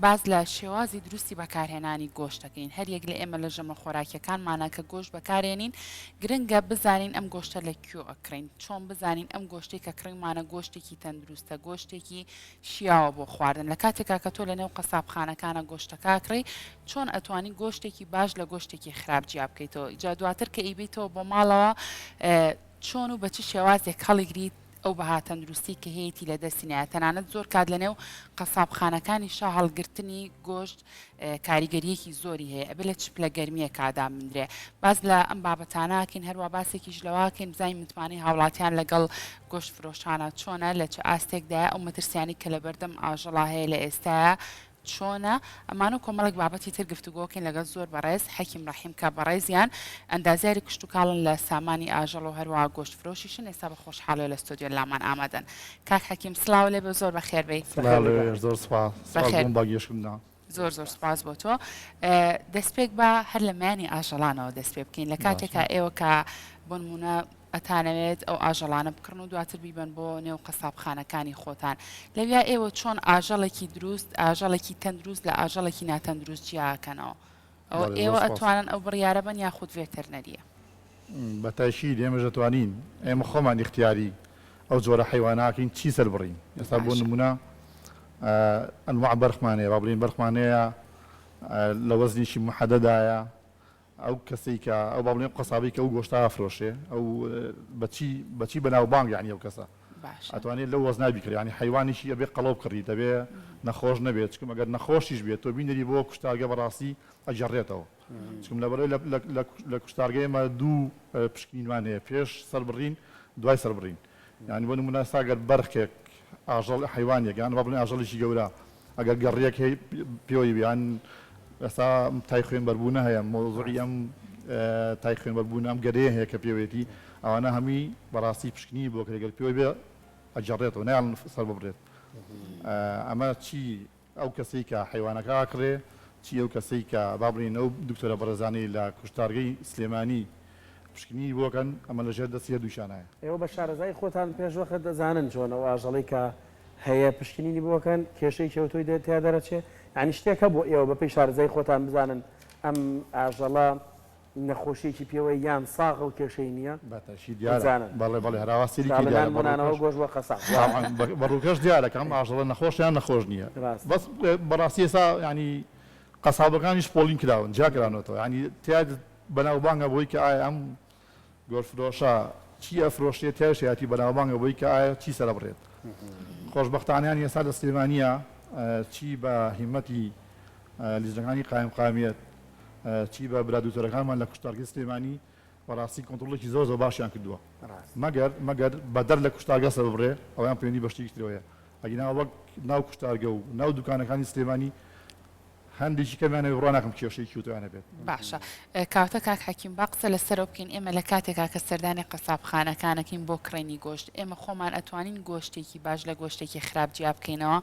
باس لە شێوازی دروستی بەکارهێنانی گۆشت دەکەین. هەریەک لە ئێمە لە ژەمە خۆراکیەکانمانا کە گۆشت بەکارێنین گرنگە بزانین ئەم گۆشتە لە کوێ ئەکڕین، چۆن بزانین ئەم گۆشتەی کە کڕیومانە گۆشتێکی تەندروستە، گۆشتێکی شیاوە بۆ خواردن. لە کاتێکا کە تۆ لە نێو قەسابخانەکانا گۆشتەکە ئەکڕی چۆن ئەتوانی گۆشتێکی باش لە گۆشتێکی خراپ جیا بکەیتەوە؟ ئیجا دواتر کە ئەیبەیتەوە بۆ ماڵەوە چۆن و بە چ شێوازێک هەڵیگریت ئەو بەها تەندروستی کە هەیەتی لە دەستی نایە تەنانەت زۆر کات لە نێو قەسابخانەکانیشا هەڵگرتنی گۆشت کاریگەریەکی زۆری هەیە ئەبێ لە چ پلە گەرمیەکا دابنرێ باس لە ئەم بابەتانە ئەکەین هەروا باسێکیش لەوە ئەکەین بزانین متمانەی هاوڵاتیان لەگەڵ گۆشت فرۆشانە چۆنە لە چ ئاستێکدایە ئەو مەترسیانەی کە لەبەردەم ئاژەڵا هەیە لە ئێستایا چۆنە؟ ئەمانە و کۆمەڵێک بابەتی تر گفتوگۆکەین لەگەڵ زۆر بەڕێز حەکیم ڕەحیم کە بەڕێزیان ئەندازیاری کشتوکاڵن لە سامانی ئاژەڵ و هەروەها گۆشت فرۆشیشن ئێستا بە خۆشحاڵیەوە لە ستۆدیۆ لامان ئامادەن. کاک حەکیم سڵاو لێ بێ زۆر بەخێر بێی. سڵاو لێ بێ زۆر سوپاس. سوپاس بەخێر. بۆم بانگهێشتکردنتان. زۆر زۆر سوپاس بۆ تۆ. دەستپێک با هەر لە میانی ئاژەڵانەوە دەست پێ بکەین لە باشە. کاتێکا ئێوە کە بۆ نموونە ئەتانەوێت ئەو ئاژەڵانە بکڕن و دواتر بیبەن بۆ نێو قەسابخانەکانی خۆتان. لەویا ئێوە چۆن ئاژەڵێکی دروست، ئاژەڵێکی تەندروست لە ئاژەڵێکی ناتەندروست جیا ئەکەنەوە؟ ئەوە بەڵێ زۆر ئێوە سوپاس. ئەتوانن ئەو بڕیارە بەن یاخود ڤێتەرنەرییە؟ بە تەئکید ئێمەش دەتوانین، ئێمە خۆمان ئیختیاری ئەو جۆرە حەیوانە ئەکەین چی سەربڕین. ئێستا بۆ باشە. نموونە ئەنواع بەرخمان هەیە، با بڵێین بەرخمان هەیە لە وەزنێکی موحەدەدایە، ئەو کەسەی کە ئەو با بڵێم قەسابەی کە ئەو گۆشتە ئافرۆشێ ئەو بەچی بەچی بەناوبانگ یعنی ئەو کەسە باشە ئەتوانێت لەو وەزنا بیکڕێ یعنی حەیوانێکی ئەبێ قەڵەو بکڕیت ئەبێ نەخۆش نەبێت چکم ئەگەر نەخۆشیش بێت تۆ بینەری بۆ کوشتارگە بەڕاستی ئەگەڕێتەوە چکم لەبەرەوەی لە لە لە لە کوشتارگە ئێمە دوو پشکنینمان هەیە پێش سەربڕین دوای سەربڕین یعنی بۆ نموونە ئێستا گەر بەرخێک ئاژەڵ حەیوانێک یان با بڵێین ئاژەڵێکی گەورە ئەگەر گەڕیەک هەی پێوەی بێ یان ئێستا تای خوێنبەربوونە هەیە مەوزوعی ئەم تای خوێنبەربوونە ئەم گەرەیە هەیە کە پێوەیەتی ئەوانە هەمووی بەڕاستی پشکنینی بۆ کرێ گەر پێوەی بێ ئەگەڕێتەوە نایەڵن سەر ببرێت ئەمە چی ئەو کەسەی کە حەیوانەکە ئەکڕێ چی ئەو کەسەی کە با بڵێین ئەو دکتۆرە بەڕێزانەی لە کوشتارگەی سلێمانی پشکنینی بۆ کەن ئەمە لە ژێر دەستی هەردووکیانایە. ئێوە بە شارەزایی خۆتان پێش وەخت دەزانن چۆن ئەو ئاژەڵەی کە هەیە پشکنینی بۆ کەن کێشەیەکی ئەوتۆی تیا دەرەچێ یانی شتێک هەبوو ئێوە بە پێی شارەزایی خۆتان بزانن ئەم ئاژەڵە نەخۆشیەکی پێوەیە یان ساغە و کێشەی نییە؟ بە تەئکید دیارە. بزانن. بەڵێ بەڵێ هەر ئاوا سەیری کەی شاڵە دیارە نان بە بۆ نانەوە ڕووکەش گۆشت بۆ قەساب. وایە. تەبعەن بە ڕووکەش دیارە کە ئەم ئاژەڵە نەخۆشە یان نەخۆش نییە. ڕاستە. بەس بەڕاستی ئێستا یانی قەسابەکانیش پۆلین کراون جیا کرانەوەتەوە یانی تیا بەناوبانگە بۆی کە ئایا ئەم گۆشتفرۆشە چی ئەفرۆشێت تیایش هەیەتی بەناوبانگە بۆی کە ئایا چی سەرەبڕێت. خۆشبەختانە یانی ئێستا لە سلێمانییە چی بە هیمەتی لیژنەکانی قایمقامیەت چی بە برا دوتۆرەکانمان لە کوشتارگەی سلێمانی بەڕاستی کۆنتڕۆڵێکی زۆر زۆر باشیان کردووە مەگەر مەگەر بەدەر لە کوشتارگە سەرببڕێ ئەویان پەیوەندی بە شتێکی ترەوە هەیە ئەگینا وەک ناو کوشتارگە و ناو دوکانەکانی سلێمانی هەندێکی کەمیان هەبێ بڕوا ناکەم کێشەیەکی وتۆیان هەبێت. باشە کاوتە کاک حەکیم با قسە لەسەرەوە بکەین ئێمە لە کاتێکا کە سەردانی قەسابخانەکانەکەین بۆ کڕینی گۆشت ئێمە خۆمان ئەتوانین گۆشتێکی باش لە گۆشتێکی خراپ جیا بکەینەوە؟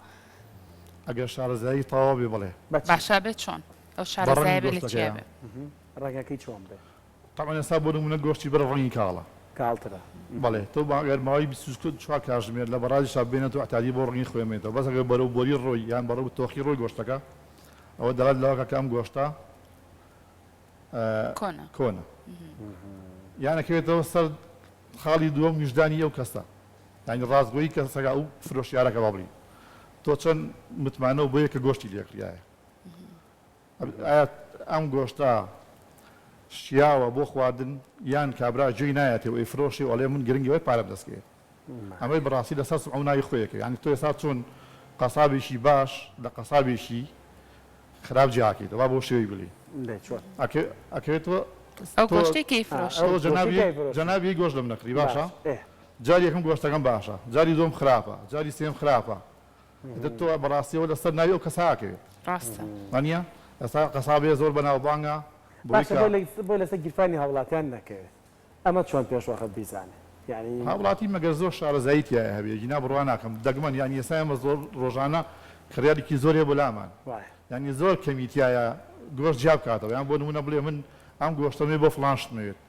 ئەگەر شارەزایی تەواو بێ بەڵێ. بە چی؟ باشە ئەبێ چۆن؟ ئەو بە ڕەنگی شارەزایە بێ لە چیا گۆشتەکەیە. بێ؟ ڕەنگەکەی چۆن بێ؟ تەبعەن ئێستا بۆ نموونە گۆشتی بەرخ ڕەنگی کاڵە. کاڵترە. بەڵێ تۆ ئەگەر ماوەی 24 کاژمێر لە بەڕازیشا بێنێتەوە ئیعتیادی بۆ ڕەنگی خۆی ئەمێنێتەوە بەس ئەگەر بەرەو بۆری ڕۆی یان بەرەو تۆخی ڕۆی گۆشتەکە ئەوە دەڵات لەوە کە ئەم گۆشتە کۆنە. کۆنە یان ئەکەوێتەوە سەر خاڵی دووەم ویژدانی ئەو کەسە یانی ڕاستگۆیی کەسەکە ئەو فرۆشیارەکە با بڵێین تۆ چەند متمانەو بۆیە کە گۆشتی لێکڕیایە ئایا ئەم گۆشتە شیاوە بۆ خواردن یان کابرا گوێی نایەتێ و ئەیفرۆشێ و ئەڵێ من گرنگی ئەوەیە پارەم دەست کەوێ ئەمەی بەڕاستی لەسەر سومعە و ناوی خۆی ئەکەوێ یانی تۆ ئێستا چۆن قەسابێکی باش لە قەسابێکی خراپ جیاکەیتەوە با بەو شێوەی بڵێین دەی چۆن؟ ئەکەوێتەوە ئەو تۆ گۆشتەی کە ئا ئەیفرۆشێ. ئەو تۆ گۆشتەی جەنابی کە ئەیفرۆشێ. جەنابی گۆشت لەم نەکڕی باشە باشە ئێ. جاری یەکەم گۆشتەکەم باشە جاری دووەم خراپە جاری سێیەم خراپە ئیتر تۆ بەڕاستی ئەوە لەسەر ناوی ئەو کەسە ئاکەوێت ڕاستە. وانیە؟ ئێستا قەسابێ زۆر بەناوبانگە بۆی باشە کە. بۆ بۆی لەسەر گیرفانی هاوڵاتیان نەکەوێت ئەمە چۆن پێش وەخت بیزانێ یانی. هاوڵاتی مەگەر زۆر شارەزایی تیایا هەبێ گینا بڕوا ناکەم دەگمەن یانی ئێستا ئێمە زۆر ڕۆژانە کڕیارێکی زۆر هەیە بۆ لامان وایە. یانی زۆر کەمی تیایا گۆشت جیا بکاتەوە یان بۆ نمونە بڵێ من ئەم گۆشتەم هەیە بۆ فڵان شتم ئەوێت.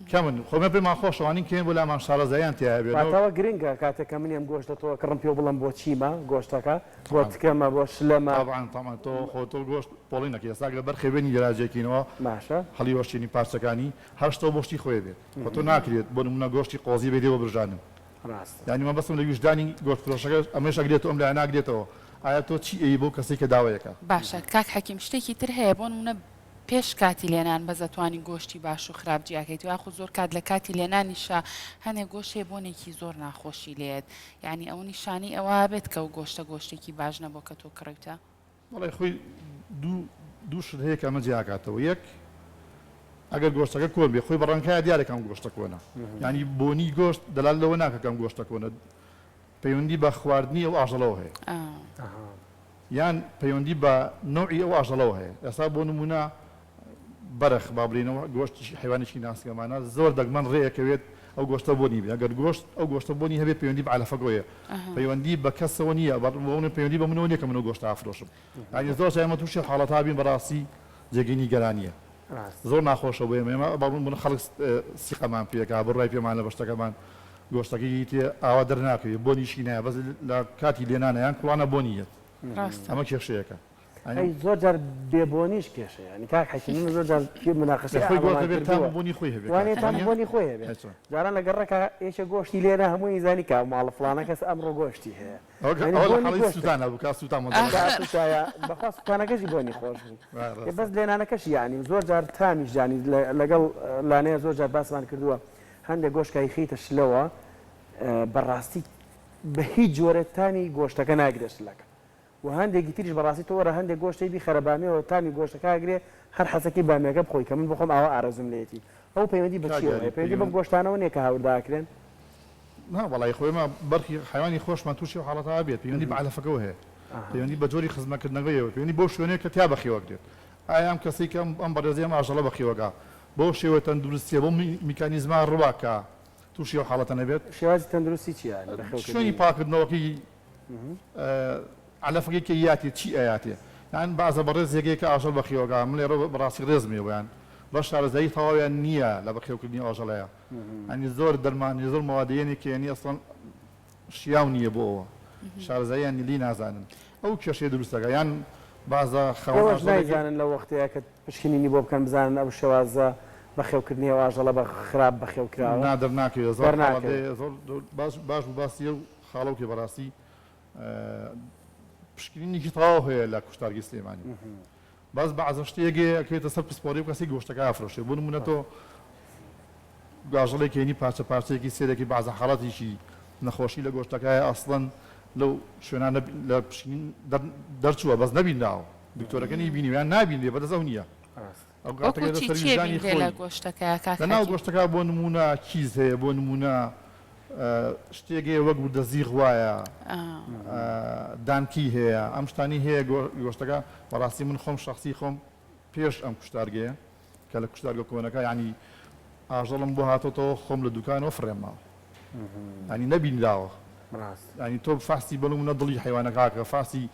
کەمن خۆ ئێمە پێمان خۆشە وانین کێن بۆ لامان شارەزاییان تیایە بێ واتە ئەوە گرنگە کاتێک کە من یەم گۆشت لە تۆ ئەکڕم پێو بڵێم بۆ چیمە گۆشتەکە بۆ تکەمە بۆ شلەمە. تەبعەن تەبعەن تۆ خۆ تۆ گۆشت پۆڵی نەکەی ئێستا گەر بەرخێ بێنی گەراجێکینەوە باشە. هەڵیوەشێنی پارچەکانی هەر شتەو بۆ شتی خۆی بێت خۆ تۆ ناکرێت بۆ نمونە گۆشتی قۆزی بێ دێ بۆ برژانن ڕاستە. یانی مەبەستم لە ویژدانی گۆشت فرۆشەکە ئەمەیش ئەگرێتەوە ئەم لایەنە ئەگرێتەوە ئایا تۆ چی ئەیی بەو کەسەی کە داوەیەکا. باشە کاک حەکیم شتێکی تر هەیە بۆ نمونە پێش کاتی لێنان بەس ئەتوانی گۆشتی باش و خراپ جیاکەیتەوە یاخود زۆر کات لە کاتی لێنانیشا هەنێ گۆشت هەیە بۆنێکی زۆر ناخۆشی لێیەت یانی ئەوە نیشانەی ئەوە ئەبێت کە ئەو گۆشتە گۆشتێکی باش نەبووە کە تۆ کڕیوتە؟ بەڵێ خۆی دوو شت هەیە کە ئەمە جیاکاتەوە یەک ئەگەر گۆشتەکە کۆن بێ خۆی بە ڕەنگکایە دیارە کە ئەم گۆشتە کۆنە یانی بۆنی گۆشت دەلال لەوە ناکە کە ئەم گۆشتە کۆنە پەیوەندی بە خواردنی ئەو ئاژەڵەوە هەیە. یان پەیوەندی بە نەوعی ئەو ئاژەڵەوە هەیە ئێستا بۆ نموونە بەرخ با بڵێینەوە گۆشتی حەیوانێکی ناسکەمانە زۆر دەگمەن ڕێ ئەکەوێت ئەو گۆشتە بۆنی بێ ئەگەر گۆشت ئەو گۆشتە بۆنی هەبێت پەیوەندی بە عەلەفەکەوە هەیە پەیوەندی بە کەسەوە نییە بە پەیوەندی بە منەوە نییە کە من ئەو گۆشتە ئەفرۆشم یانی زۆر جار ئێمە تووشی حاڵەتا بین بەڕاستی جێگەی نیگەرانییە زۆر ناخۆشە بۆ ئێمە ئێمە با بڵێین خەڵک سیقەمان پێ ئەکا بڕوای پێمانە بە شتەکەمان گۆشتەکەی تێ ئاوا دەرناکەوێ بۆنیشی نایە بەس لە کاتی لێنانە یان کوڵانە بۆنی یەت ڕاستە. ئەمە کێشەیەکە. ئەی زۆر جار بێ بۆنیش کێشەیە یانی کاک حەکیم من زۆر جار پێ مناقەشەی خۆی گۆشت ئاوەمان دەبێت تام کردووە و بۆنی خۆی هەبێ کاک وانەیە تام و وانیە؟ بۆنی خۆی هەبێ ئەی چۆن؟ جاران لە گەڕەکا یەکێ گۆشتی لێنا هەمووی زانی کە ماڵە فڵانە کەس ئەمڕۆ گۆشتی هەیە ئەوە یانی ئەوە لە بۆنی حاڵی گۆشتە سووتانا بوو کا سووتان ئاخر. مەنزەرەکە کا سووتایە بەخوا سووتانەکەشی بۆنی خۆش بوو وا ئێ ڕاستە. بەس لێنانەکەشی یانی زۆر جار تامیش یانی لەگەڵ لانەیە زۆر جار باسمان کردووە هەندێک گۆشت کە ئەیخەیتە شلەوە بەڕاستی بە هیچ جۆرێ تامی گۆشتەکە ناگرێ شلەکە و هەندێکی تریش بەڕاستی تۆ وەرە هەندێک گۆشتەی بیخەرە بامیەوە تامی گۆشتەکە ئەگرێ هەر حەزەکەی بامیەکە بخۆی کە من بۆخۆم ئاوا ئارەزووم لێیەتی ئەو پەیوەندی بە کاک چیەوە یاری هەیە پەیوەندی بەم پەیوەند گۆشتانەوە نیە کە هاوردە ئەکرێن؟ نا وەڵایی خۆ ئێمە بەرخی حەیوانی خۆشمان تووشی ئەو حاڵەتە ئەبێت پەیوەندی بە عەلەفەکەوە هەیە پەیوەندی بە جۆری خزمەکردنەکەیەوە پەیوەندی بەو شوێنەیە کە تیا بەخێوەکرێت ئایا ئەم کەسەی کە ئەم بەڕێزەی ئەم ئاژەڵە بەخێوەکا بەو شێوە تەندروستیە بەو میکانیزمە ڕوا کە تووشی ئەو حاڵەتە نەبێت؟ شێوازی تەندروستی چیە یانی بەخێوکردنی؟ شوێنی پاکردنەوەکەی عەلەفەکەی کە یاتێ چی ئەیاتێ یان بەعزە بەڕێزێک هەیە کە ئاژەڵ بەخێوەکا من لێرە بەڕاستی ڕێزم هەیە بۆیان بەس شارەزایی تەواویان نییە لە بەخێوکردنی ئاژەڵەیە یانی زۆر دەرمانی زۆر مەوادەیەنێ کە یانی ئەسڵەن شیاو نییە بۆ ئەوە شارەزاییان لێی نازانن ئەو کێشەیە دروست دەکا یان بەعزە خاوەن ئێوەش ئاژەڵێک نایزانن لەو وەختەیا کە پشکنینی بۆ بکەن بزانن ئەو شێوازە بەخێوکردنی ئەو ئاژەڵە بە خراپ بەخێو کراوە؟ نا دەرناکەوێ زۆر حاڵەت دەرناکەوێ. هەیە زۆر باش باش بوو باسی ئەو خاڵەو کەی بەڕاستی پشکنینێکی تەواو هەیە لە کوشتارگەی سلێمانی بەس بەعزە شتێک هەیە ئەکەوێتە سەر پسپۆڕی و کەسی گۆشتەکە ئەفرۆشێ بۆ نموونە تۆ گاژەڵێک هێنی پارچە پارچەیەکی سێرەکی بەعزە حاڵەتێکی نەخۆشی لە گۆشتەکایە ئەسڵەن لەو شوێنانە لە پشکنین دەرچووە بەس نەبینراوە دکتۆرەکە نەیبینیوە یان نابینرێ بەدەست ئەو نییە ئەو وەکو کاتەکە چی لەسەر چیە ویژدانی بینرێ لە خۆی گۆشتەکەیا کاک لە ناو حەکیم؟ گۆشتەکە بۆ نموونە کیس هەیە بۆ نموونە شتێک هەیە وەک وردە زیخ وایە دانکی هەیە ئەم شتانی هەیە گۆشتەکە بەڕاستی من خۆم شخصی خۆم پێش ئەم کوشتارگەیە کە لە کوشتارگە کۆنەکە یانی ئاژەڵم بۆ هاتۆتەوە خۆم لە دوکانەوە فڕێم ماوە یانی نەبینراوە یانی تۆ فاسی بەڵم نە دڵی حیوانەکە فاسی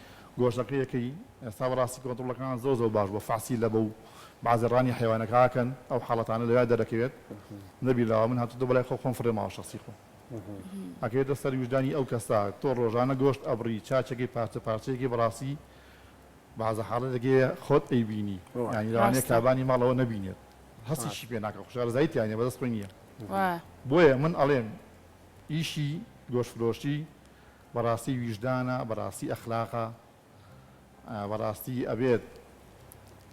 گۆشتەکەیەکەی ئێستا بەڕاستی کۆنتڕۆڵەکان زۆر زۆر باش بۆ فاسی لە بە و بازرانی حیوانەکەکەن ئەو حاڵەتانە لەوێ دەرەکەوێت نەبینراوە من هاتووتە بەلای خۆ خۆم فڕێ ماوە شخصی خۆم ئەکەوێتە سەر ویژدانی ئەو کەسە تۆ ڕۆژانە گۆشت ئەبڕی چاچەکەی پارچە پارچەیەکی بەڕاستی بەعزە حاڵەتێک هەیە خۆت ئەیبینی یانی لەوانەیە ڕاستە. کابانی ماڵەوە نەبینێت هەستیشی پێ ناکا خۆ شارەزایی تیا نیە بەدەست خۆی نیە وایە. بۆیە من ئەڵێم ئیشی گۆشت فرۆشی بەڕاستی ویژدانە بەڕاستی ئەخلاقە بەڕاستی ئەبێت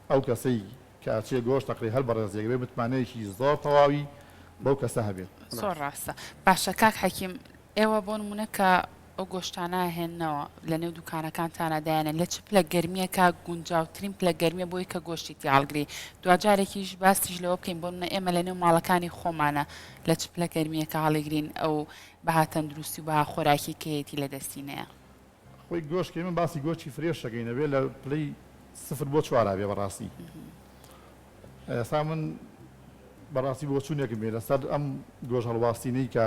ئەو کەسەی کە ئەچێ گۆشت ئەکڕێ هەر بەڕێزێک ئەبێ متمانەیەکی زۆر تەواوی بەو کەسە هەبێت. زۆر ڕاستە باشە کاک حەکیم ئێوە بۆ نمونە کە ئەو گۆشتانە ئەهێننەوە لە نێو دوکانەکانتانا دایانێن لە چ پلە گەرمیەکا گونجاوترین پلە گەرمیە بۆی کە گۆشتی تیا هەڵگری دواجارێکیش باسیش لەوە بکەین بۆ نمونە ئێمە لە نێو ماڵەکانی خۆمانە لە چ پلە گەرمیەکە هەڵیگرین ئەو بەها تەندروستی و بەها خۆراکی کەیەتی لە دەستی نەیە. خۆی گۆشت کە ئێمە باسی گۆشتی fresh ئەکەین ئەبێ لە پلەی سفر بۆ چوارا بێ بەڕاستی ئێستا من بەڕاستی بۆچوونێکم هەیە لەسەر ئەم گۆشت هەڵواستینەی کە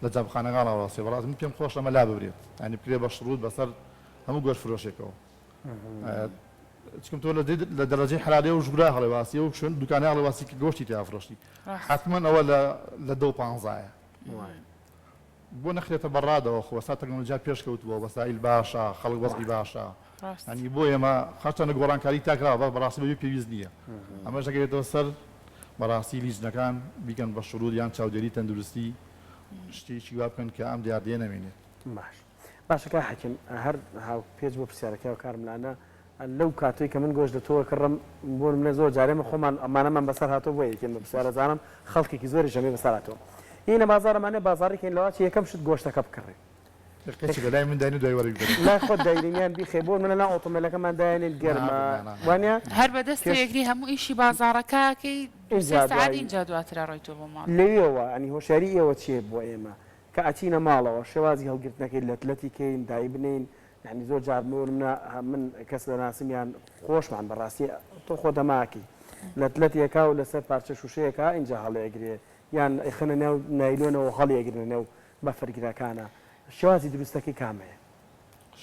لە جامخانەکان هەڵواستێ بەڕاستی من پێم خۆشە ئەمە لا ببرێت یانی بکرێ بە شروط بەسەر هەموو گۆشت فرۆشێکەوە. چکم تۆ لە دەرەجەی حەرارەی ئەو ژوورە هەڵێواسی ئەو شوێن دوکانە هەڵێواسی کە گۆشتی تیا فرۆشتی حەتمەن ئەوە لە لە دە و پانزایە بۆ نەخرێتە بەڕادەوە خۆ ئێستا تەکنەلۆجیا پێش کەوتووە وەسائیل باشە خەڵک وەزعی باشە ینی بۆ ئێمە هەرچەندە گۆڕانکاری تاکراوە بەس بەڕاستی بەبێ پێویست نییە ئەمەش دەکەوێتەوە سەر بەڕاستی لیژنەکان بیکەن بە شروط یان چاودێری تەندروستی شتێکی وا بکەن کە ئەم دیاردەیە نەمێنێت. باش باشە کاک حەکیم هەر هاو پێچ بۆ پرسیارەکەی هاوکارم لانە لەو کاتەی کە من گۆشت لە تۆوە کڕم بۆ نمونە زۆر جار ئێمە خۆمان ئەمانەمان بەسەر هاتووە بۆیە یەکێن بە پرسیار ئەزانم خەڵکێکی زۆریش ئەمەی بەسەر هاتووە یەینە بازاڕ ئەمانەیە بازاڕی کەین لەوە چی یەکەم شت گۆشتەکە بکڕین قیچێکە لای من داینێ دوای وەرە بیبەرە. لای خۆت داینێن یان بیخەی بۆ نمونە ناو ئۆتۆمبێلەکەمان داینێن گەرمە وانیە؟ هەر بە دەستەوە یەکری هەموو ئیشی بازاڕەکە ئەکەی دوو سێ ئینجا سەعات دوایی ئینجا دواتر ئەڕۆی تۆ بۆ ماڵ. لەوێوە یانی هۆشیاری ئێوە چیە بۆ ئێمە کە ئەچینە ماڵەوە شێوازی هەڵگرتنەکەی لەت لەتی کەین دایبنێین یانی زۆر جار بۆ نمونە من کەس دەناسم یان خۆشمان بەڕاستی تۆ خۆت ئەمە ئەکەی لەت لەت ئەکا و لەسەر پارچە شوشەیەکا ئینجا هەڵیئەگرێ یان ئەیخەنە ناو نایلۆنەوە هەڵیئەگرنە نێو بەفرگرەکانە شێوازی دروستەکەی کامەیە؟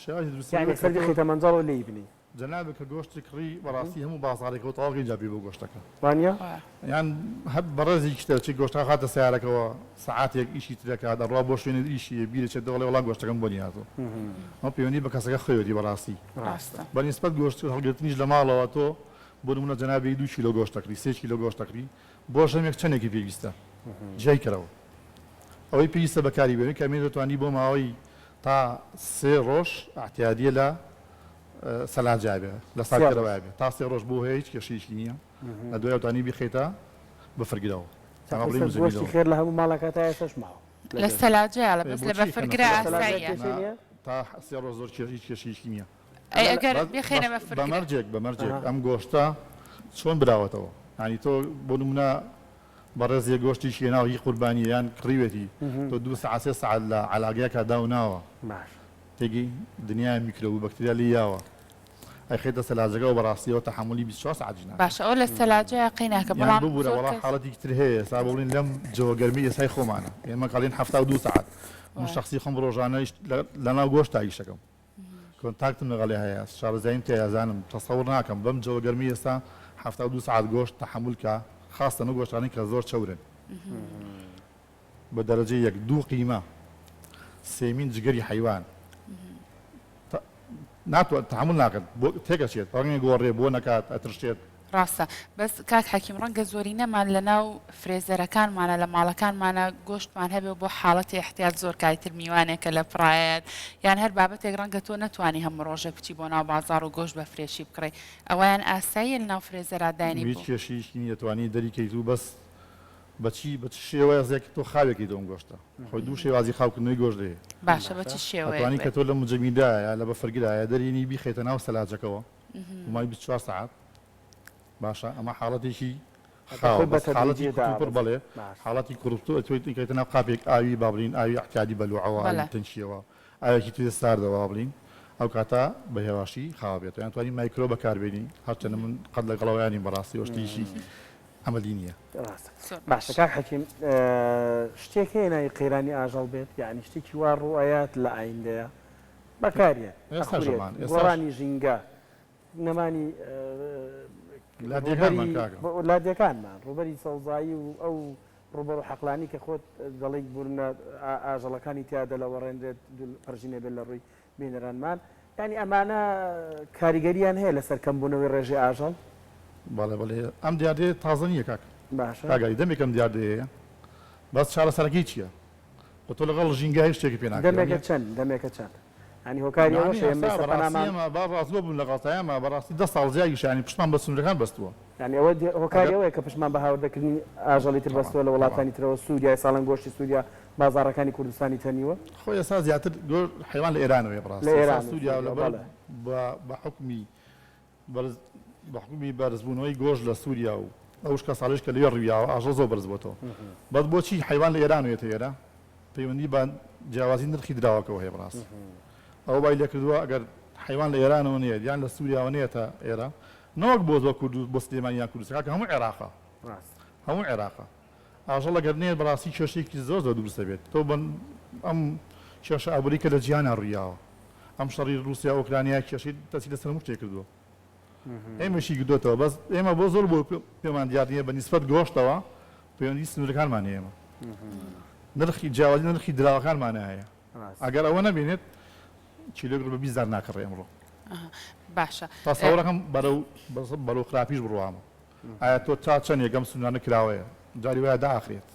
شێوازی دروستەکەی یانی یەکسەر بیخەیتە مەنجەڵەوە لێی بنێی. جەنابت کە گۆشتی کڕی بەڕاستی هەموو بازاڕێکەوە تەواو کەی جا بێ بۆ گۆشتەکە. وانیە؟ یان هەر بەڕێزێکیش دەرچێ گۆشتەکە خاتە سەیارەکەوە سەعاتێک ئیشی تر ئەکات ئەڕوا بۆ شوێنێ ئیشی هەیە بیر ئەچێتەوە ئەڵێ وەڵا گۆشتەکەم بۆنی هاتووە ئەمە پەیوەندی بە کەسەکە خۆیەتی بەڕاستی ڕاستە. بە نیسبەت گۆشت هەڵگرتنیش لە ماڵەوە تۆ بۆ نموونە جەنابی دوو کیلۆ گۆشت ئەکڕی سێ کیلۆ گۆشت ئەکڕی بۆ ژەمێک چەنێکی پێویستە جیای کەرەوە ئەوەی پێویستە بەکاری بێنی کە ئەمێ دەتوانی بۆ ماوەی تا سێ ڕۆژ ئەعتیادیە لە سەلاجە بێ لە ساردکەرەوە بێ تا سێ ڕۆژ بۆ هەیە هیچ کێشەیەکی نییە لە دوای توانی بیخەیتە بەفرگرەوە گۆشتی خێر لە هەموو ماڵەکە تا ئێستاش ماوە لە سەلاجەیە بەس لە بەفرگرە ئاساییە تا سێ ڕۆژ زۆر کێش هیچ کێشەیەکی نییە ئەی ئەگەر بیخەینە بەفرگرە بە مەرجێک بە مەرجێک ئەم گۆشتە چۆن براوەتەوە یانی تۆ بۆ نمونە بەڕێزێ گۆشتێکی هێناوە هی قوربانیە یان کڕیوێتی تۆ دوو سەعات سێ سەعات لە عەلاگەیەکا داوناوە باش. تێگەی دنیایە میکرۆب و بەکتریا لێی یاوە ئەیخەیتە سەلاجەکەوە بەڕاستیەوە تەحەمولی 24 سەعاتیش ناکا. باشە ئەوە لە سەلاجەیە قەی ناکە یان بەڵام ببورە زۆر وەڵا کەس. حاڵەتێکی تر هەیە ئێستا بۆ بڵێین لەم جەوە گەرمەی ئێستای خۆمانە ئێمە کە ئەڵێین 72 سەعات من شەخسی خۆم ڕۆژانە لەناو گۆشتا ئیشەکەم contact م لەگەڵی هەیە شارەزاییم تیایا زانم تەسەور ناکەم بەم جەوە گەرمەی ئێستا 72 سەعات گۆشت تەحەمول کا خاستەن ئەو گۆشتانەی کە زۆر چەورن بە دەرەجەی یەک دوو قیمە سێمین جگەری حەیوان ناتوان تەحەمول ناکەن بۆ تێکەچێت ڕەنگە گۆڕێ بۆ نەکات ئەترشێت. ڕاستە بەس کاک حەکیم ڕەنگە زۆرینەمان لەناو فرێزەرەکانمانە لە ماڵەکانمانە گۆشتمان هەبێ و بۆ حاڵەتی ئیحتیات زۆر کاتی تر میوانێکە لە پڕایەت یان هەر بابەتێک ڕەنگە تۆ نەتوانی هەموو ڕۆژێک بچی بۆ ناو بازاڕ و گۆشت بە fresh ی بکڕی ئەوەیان ئاساییە لەناو freezer ا داینی هیچ بۆ کێشەیەکی نییە توانی دەریکەیت و بەس بە چی بە چ شێوازێک تۆ خاوێکەیتەوە ئەم گۆشتە خۆی دوو شێوازی خاوکردنەوەی گۆشت هەیە باشە بە چ شێوەیەک ئەتوانی کە بێت؟ تۆ لە مجەمیدایە لە بەفرگرایە دەرینی بیخەیتە ناو سەلاجەکەوە بۆ ماوەی 24 سەعات باشە ئەمە حاڵەتێکی خاوە بەس حاڵەتی کوتوپڕ بەڵێ حاڵەتی کوڕتو ئەتوێت ئیکەیتە ناو قاپێک ئاوی با بڵین ئاوی ئەعتیادی بەلوعەوە ئاوی تەنکیەوە ئاوێکی تێ ساردەوە با بڵین ئەو کاتە بە هێواشی خاوە بێتەوە یان توانی مایکرۆ بەکاربێنی هەرچەندە من قەت لەگەڵەوەیان نیم بەڕاستی ئەو شتێکی عەمەلی نییە. ڕاستە باشە کاک حەکیم شتێک هەیە ناوی قەیرانی ئاژەڵ بێت یعنی شتێکی وا ڕوئەیات لە ئایندەیە بەکاریەت ئەخورێت گۆڕانی ژینگە نەمانی لادێکانمان ڕووبەری سەوزایی و ئەو ڕووبەر و حەقلانی کە خۆت دەڵێیت بورنە ئاژەڵەکانی تیا دەلەوەڕێنرێت پەرژینێ بێت لە ڕووی بینەرانمان یانی ئەمانە کاریگەریان هەیە لەسەر کەمبوونەوەی ڕێژەی ئاژەڵ؟ بەڵێ بەڵێ ئەم دیاردەیە تازە نییە کاک باشە کاک عەلی دەمێکە ئەم دیاردەیە هەیە بەس چارەسەرەکەی چییە؟ خۆ تۆ لەگەڵ ژینگە هیچ شتێکی پێ ناکرێ دەمێکە چەند؟ دەمێکە چەند؟ یانی هۆکاری ئەوەش هەیە ئێستا بەڕاستی ئێمە با ڕاستگۆ بم لەگەڵتا ئێمە بەڕاستی دە ساڵ زیادیشە یانی پشتمان بە سنوورەکان بەستووە. یانی ئەوە هۆکاری ئەوەیە کە پشتمان بە هاوردەکردنی ئاژەڵی تر بەستووە لە وڵاتانی ترەوە سووریا ساڵان گۆشتی سووریا بازاڕەکانی کوردستانی تەنیوە. خۆ ئێستا زیاتر گۆشت حەیوان لە ئێرانەوەیە لە بەڕاستی ئێستا ئێران و سووریا سووریا لەبەر بەڵێ. بە بە حوکمی بەرز بە حوکمی بەرزبوونەوەی گۆشت لە سووریا و ئەو وشکەساڵیش کە لەوێ ڕوویاوە ئاژەڵ زۆر بەرز بۆتەوە بەس بۆچی حەیوان لە ئێرانەوە یەتە ئێرە پەیوەندی بە جیاوازی نرخی دراوەکەوە هەیە بەڕاستی ئەوە وای لێکردووە ئەگەر حەیوان لە ئێرانەوە نەیەت یان لە سووریاوە نەیەتە ئێرە نەوەک بۆ بۆ کورد بۆ سلێمانی یان کوردستان کاکە هەموو عێراقە هەموو عێراقە ئاژەڵ ئەگەر نەیەت بەڕاستی کێشەیەکی زۆر زۆر دروست دەبێت تۆ بە ئەم کێشە ئابووری کە لە جیهانا ڕوویاوە ئەم شەڕی ڕووسیا ئۆکرانیا کێشەی تەسی لەسەر هەموو شتێک کردووە. ئێمەشی گرتۆتەوە بەس ئێمە بۆ زۆر بۆ پێمان دیار نییە بە نیسبەت گۆشتەوە پەیوەندی سنوورەکانمان هەیە ئێمە نرخی جیاوازی نرخی دراوەکانمان هەیە ئەگەر ئەوە نەبینێت کیلۆ بە 20 ناکڕێ ئەمڕۆ باشە تەسەوڕەکەم بەرەو بەرەو خراپیش بڕوامە ئایا تۆ تا چەندێک ئەم سنوورانە کراوەیە جاری وایە داخرێت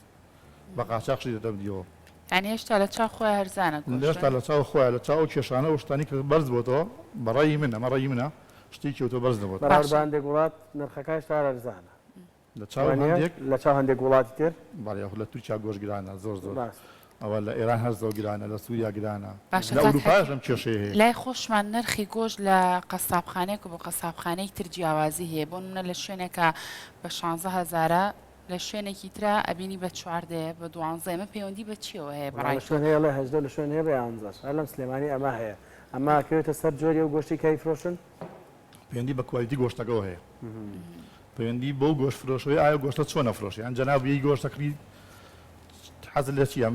بە قاچاخشی دەدەم دیەوە. یانی هێشتا لە چاو خۆیا هەرزانە گۆشت. هێشتا لە چاو خۆیا لە چاو ئەو کێشانە ئەو شتانەی کە بەرز بۆتەوە بە ڕەئی من ئەمە ڕەئی منە شتێکی ئەوتۆ بەرز نەبۆتەوە. بەراورد بە هەندێک وڵات نرخەکە هێشتا هەر هەرزانە. لە چاو هەندێک. لە چاو هەندێک وڵاتی تر. بەڵێ یاخود لە تورکیا گۆشت گرانە زۆر زۆر. ئەوە لە ئێران هەر زۆر گرانە لە سوریا گرانە باشە لە کاک ئەوروپاش حەکیم ئەم کێشەیە هەیە. لای خۆشمان نرخی گۆشت لە قەسابخانەیەک و بۆ قەسابخانەیەکی تر جیاوازی هەیە بۆ نمونە لە شوێنێکا بە شانزە هەزارە لە شوێنێکی ترا ئەبینی بە چواردەیە بە دوانزەیە ئەمە پەیوەندی بە چیەوە هەیە وەڵا بەڕای لە تۆ؟ شوێن هەیە ئەڵێ 18 لە شوێن هەیە بە یانزەش هەر لەم سلێمانی ئەمە هەیە ئەمە ئەکەوێتە سەر جۆری ئەو گۆشتی کە ئەیفرۆشن؟ پەیوەندی بە quality گۆشتەکەوە هەیە پەیوەندی بەو گۆشت فرۆشەوەی ئایا گۆشتە چۆن ئەفرۆشێ یان جەناب یەی گۆشت ئەکڕی حەزت لە چیە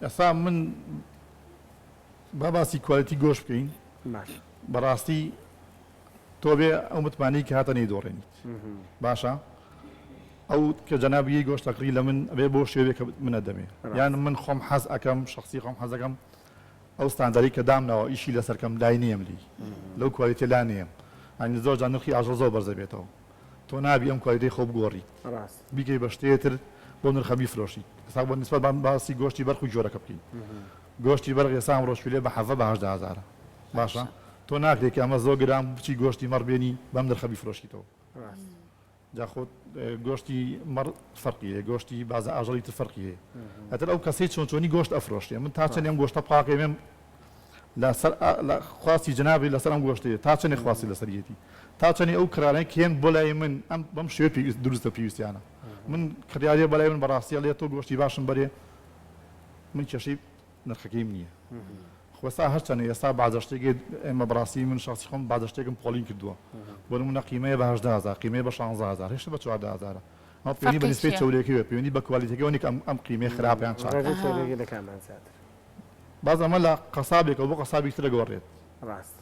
ئێستا من با باسی quality گۆشت بکەین باش بەڕاستی تۆ بێ ئەو متمانەی کە هاتە نەیدۆڕێنیت باشە ئەو کە جەنابی یەی گۆشت ئەکڕی لە من ئەبێ بۆ شێوێ کە منە دەمێ یان من خۆم حەز ئەکەم شخصی خۆم حەز ئەکەم ئەو ستاندەری کە دامناوە ئیشی لەسەر کەم لای نییەم لی لەو quality ە لا نییەم ئەنی زۆر جار نرخی ئاژەڵ زۆر بەرزە بێتەوە تۆ نابی ئەم quality ی خۆ بگۆڕیت بیکەی بە شتێ تر بۆ نرخە بیفرۆشیت ئێستا بۆ نسبەت باسی گۆشتی بەرخ و جۆرەکە بکەین گۆشتی بەرخ ئێستا ئەمڕۆ شوێ بە حەڤە بە 18 هەزارە باشە تۆ ناکرێت کە ئەمە زۆر گران بچی گۆشتی مەڕ بێنی بەم نرخە بیفرۆشیتەوە. جا خۆ گۆشتی مەڕ فەرقی هەیە گۆشتی بازە ئاژەڵی تر فەرقی هەیە ئەتر ئەو کەسەی چۆن چۆنی گۆشت ئەفرۆشێ من تا چەند ئەم گۆشتە پاکەی مێم لەسەر لە خواستی جەنابی لەسەر ئەم گۆشتەیە تا چەندێ خواستی لەسەریەتی تا چەندی ئەو کڕیارانەی کێن بۆ لای من ئەم بەم شێوەیە پێویست دروستە پێویستیانە من کڕیاریە بەلای من بەڕاستی ئەڵێ تۆ گۆشتی باشم بەرێ من کێشەی نرخەکەیم نییە خۆ ئێستا هەرچەنە ئێستا بازە شتێک ئێمە بەڕاستی من شخصی خۆم بازە شتێکم پۆڵین کردووە بۆ نمونە قیمەیە بە 18000 قیمەیە بە 16000 هێشتا بە 14000 ئەمە پەیوەندی بە فەرقی نسبەی چییە؟ چەورەکەوە پەیوەندی بە quality ەکەوە نییە کە ئەم ئەم قیمەیە خراپە یان چاکە ڕێژەی ئەها. چەوریەکەی لە کامیان زیاتر؟ باز ئەمە لە قەسابێکەوە بۆ قەسابێکی تر دەگۆڕێت ڕاست.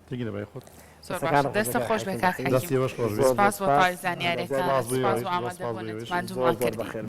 تێگەی لە بای خۆت. زۆر دەستەکانت باشە خۆش دەستت بێ خۆش بێ حەکیم کاک حەکیم. حەکیم دەستی ئێوەش خۆش بێ. زۆر زۆر سپاس بۆ سپاس تەواوی زانیاریەکانت سپاس بۆ سپاس ئێوەش بۆ زۆر سپاس بۆ ئامادەبوونت ئێوەش. ماندوومان زۆر زۆر کردی. بەخێر.